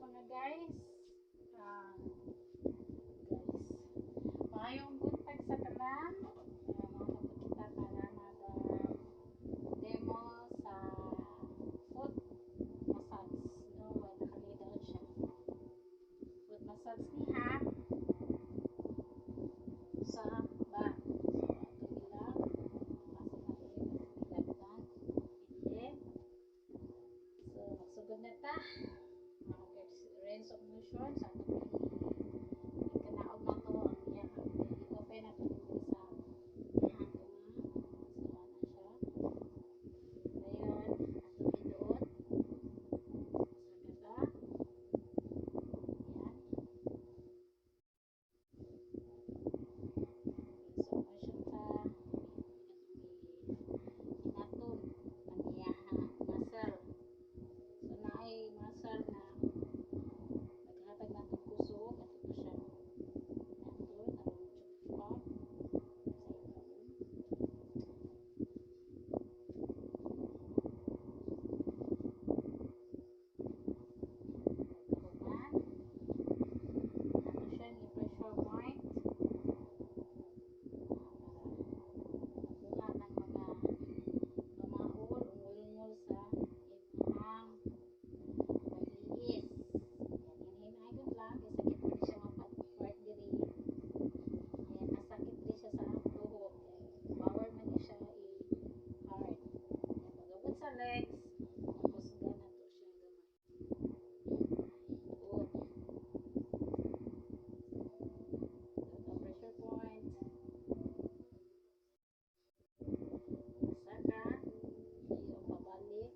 Mga guys. Guys, maayong buntag sa tanan. Mga kita para mag demo sa foot massage. No, naka-lay down siya. Foot massage ni ha sa ba. So, atong ilang pasok natin ito. And then, so, magsugod na ta. Mga range of motion sa atong ikanaog na to ang iyang i-open na to diri sa iyang tunga. So, ana siya. Dayon, atong iduot. Sa kata. Yan. Range of motion ta. Atong hinaton ang iyahang muscle. So, naay muscle na naghatag natong kusog ato to siyang hinaton aron pump sa ilawom. Pagkahuman, ato siyang i-pressure point para makuha ng mga pamaol, ungol-ungol sa imong baliis. Yan, hinay gud lang kay sakit man siya mapart diri. Ayan, masakit rin siya sa tuhod. Power man ni siya i-hard. Ayan, pag-abot sa legs, kusgan nato siya gamay. Duot. Duot ang pressure point. Saka, iyo pabalik.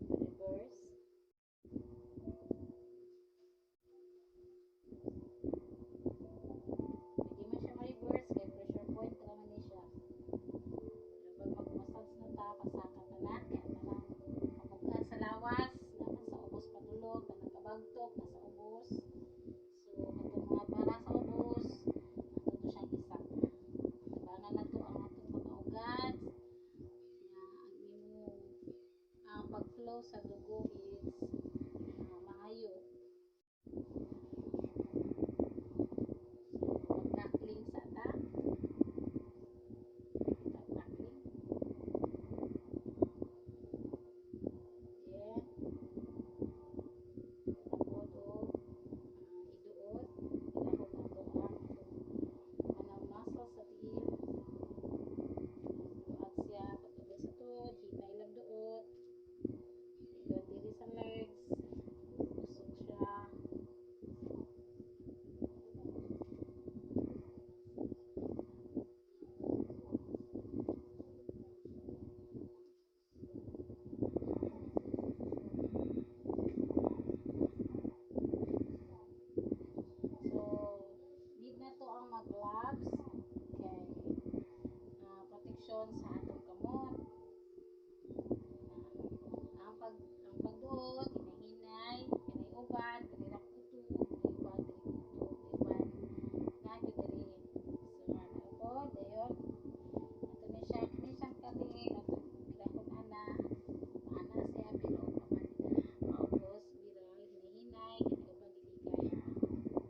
Reverse. Pwede man siya ma-reverse kay pressure point ra man ni siya. Pero pag mag-massage na ta, pasaka tanan, kaya tanang kabugan sa lawas, naman sa ubos padulog, tanang kabagtok, nasa ubos. So, katong mga para sa ubos, ato to siyang isaka. Tabangan na to ang atong mga ugat, nga ang imong ang pag-flow sa dugo is maayo. So, mag-knuckling sa ta. Knuckling. Then, tapod o iduot. Ilahom nato ang atong kanang muscle sa tiil. Duot siya pag-abot sa tuhod, hinay lang duot. Dayon diri sa legs, kusog siya. So, need na to ang mag-gloves kay protection sa atong kamot. Na, ang pagduot, hinay-hinay, kanay uban, diri ra kuto, kanay uban, diri kuto, uban, na gyud diri. So, ana po, dayon. Ato ni siya, kini siyang kaling, atong gilahon ana, ana siya pero paman maubos, biral, hinay-hinay, kanay uban dili kaya.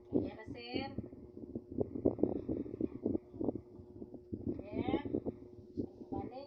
Kaya ra, sir. Then, siyang ibalik.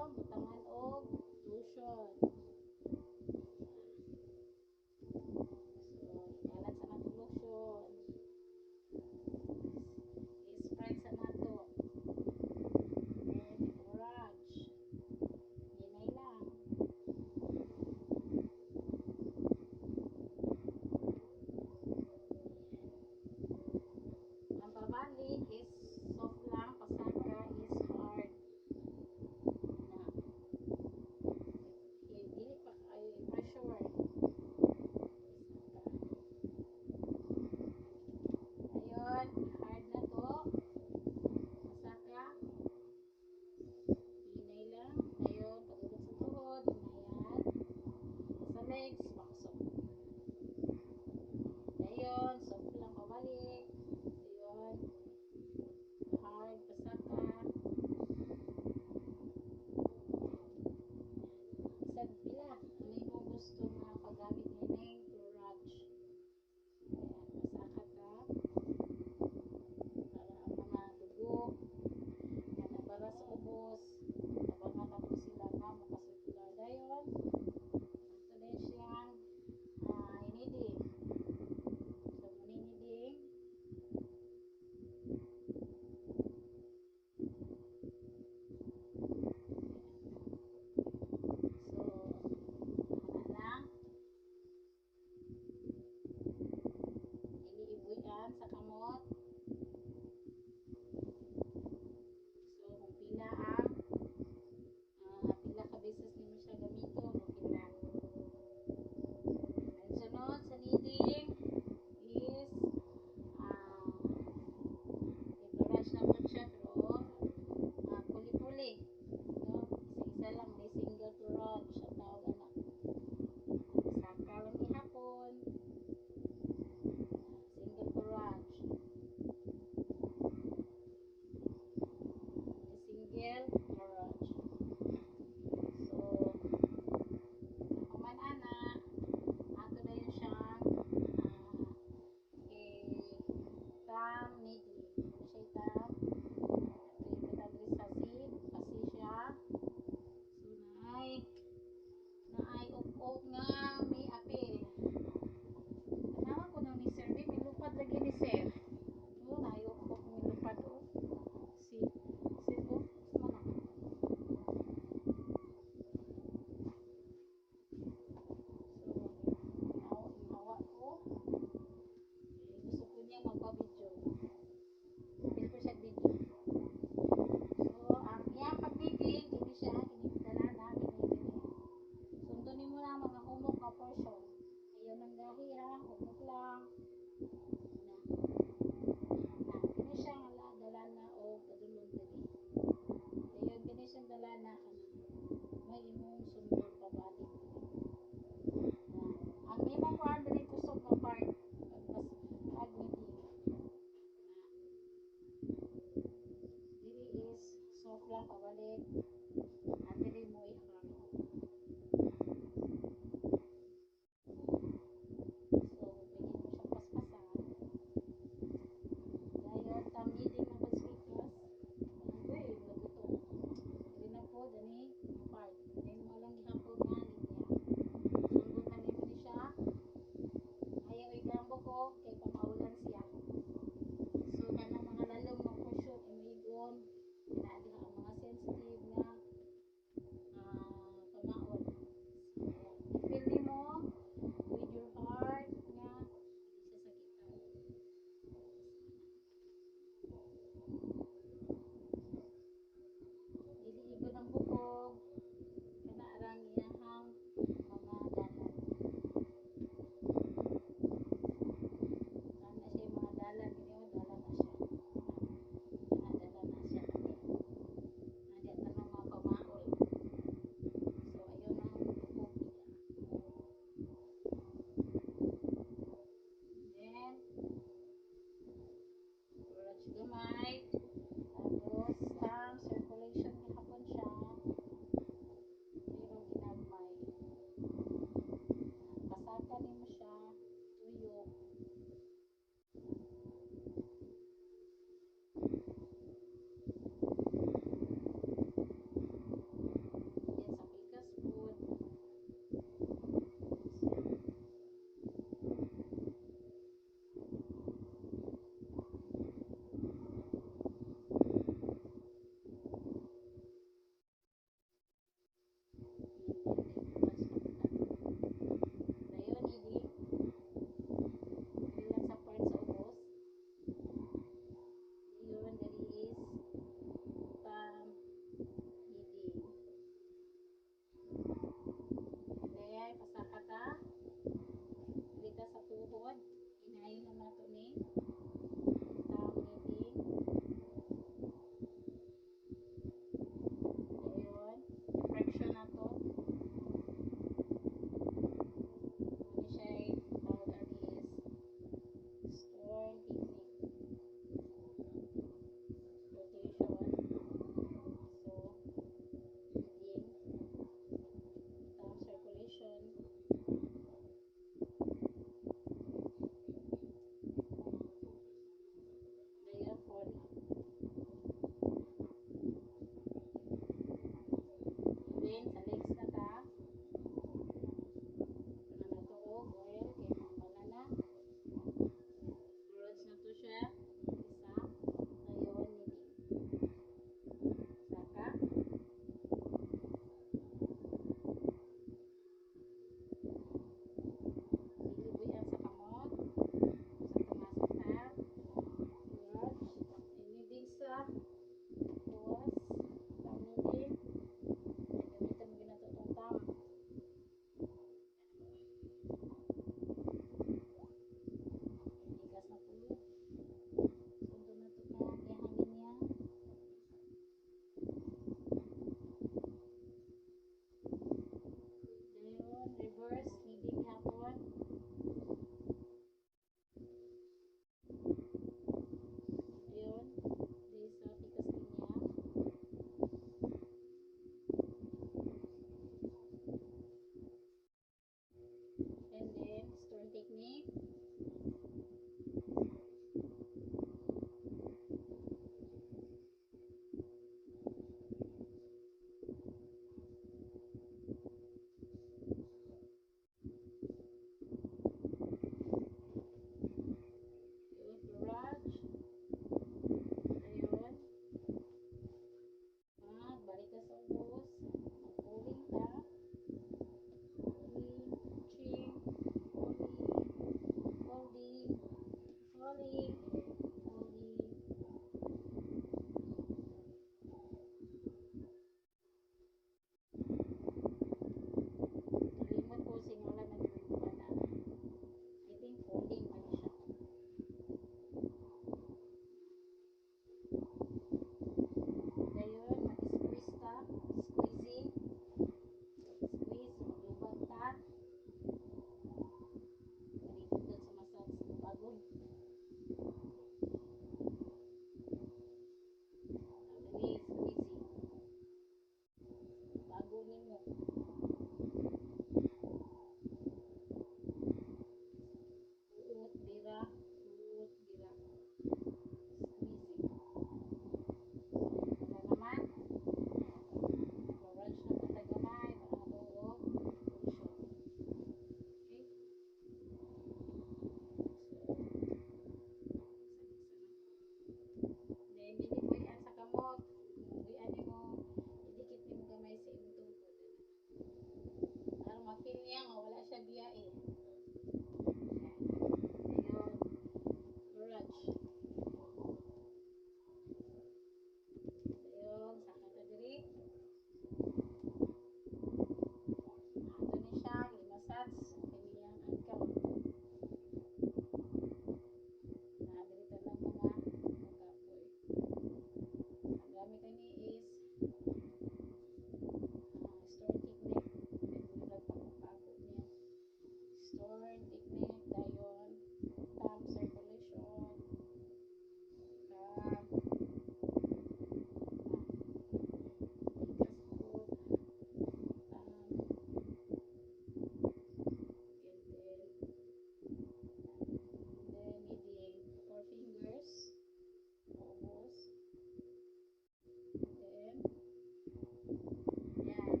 Yan.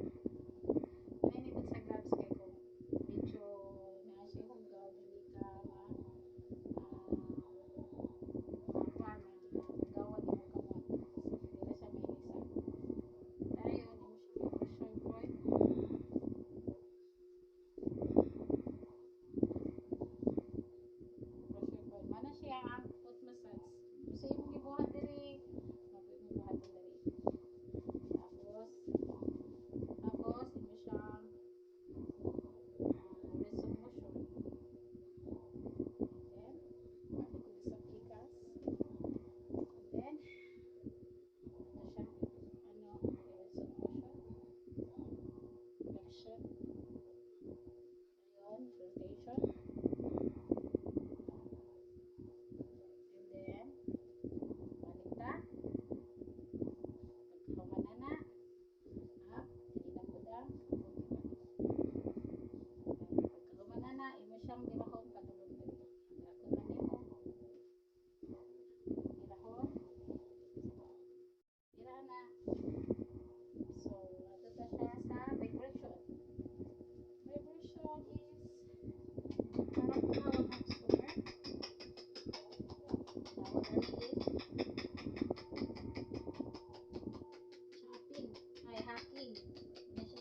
Ano nindot sa gloves kay kung medyo naa siya hugaw, dili ka ma makuan, magawad imong kamot. So dili ra siya mainisan. Dayon imo siyang i-pressure point. Pressure point. Mana siya ang foot massage. Sa imong gibuhat diri, mao imong buhaton diri. Tapos imo siyang range of motion. And then, balik ko sa pikas. And then, ito siya, ano, range of motion. Flexion. Ayun, rotation. And then, balik ta. Pagkahuman na, up, dili na pud ang pagkahuman na, imo siyang birahon padulong diri. Dakon lang nimo. Birahon. Bira na. So, ato ta siya sa vibration. Vibration is para tumawag ng customer. Tawag ani is shopping. Ay, hacking. Ano siya.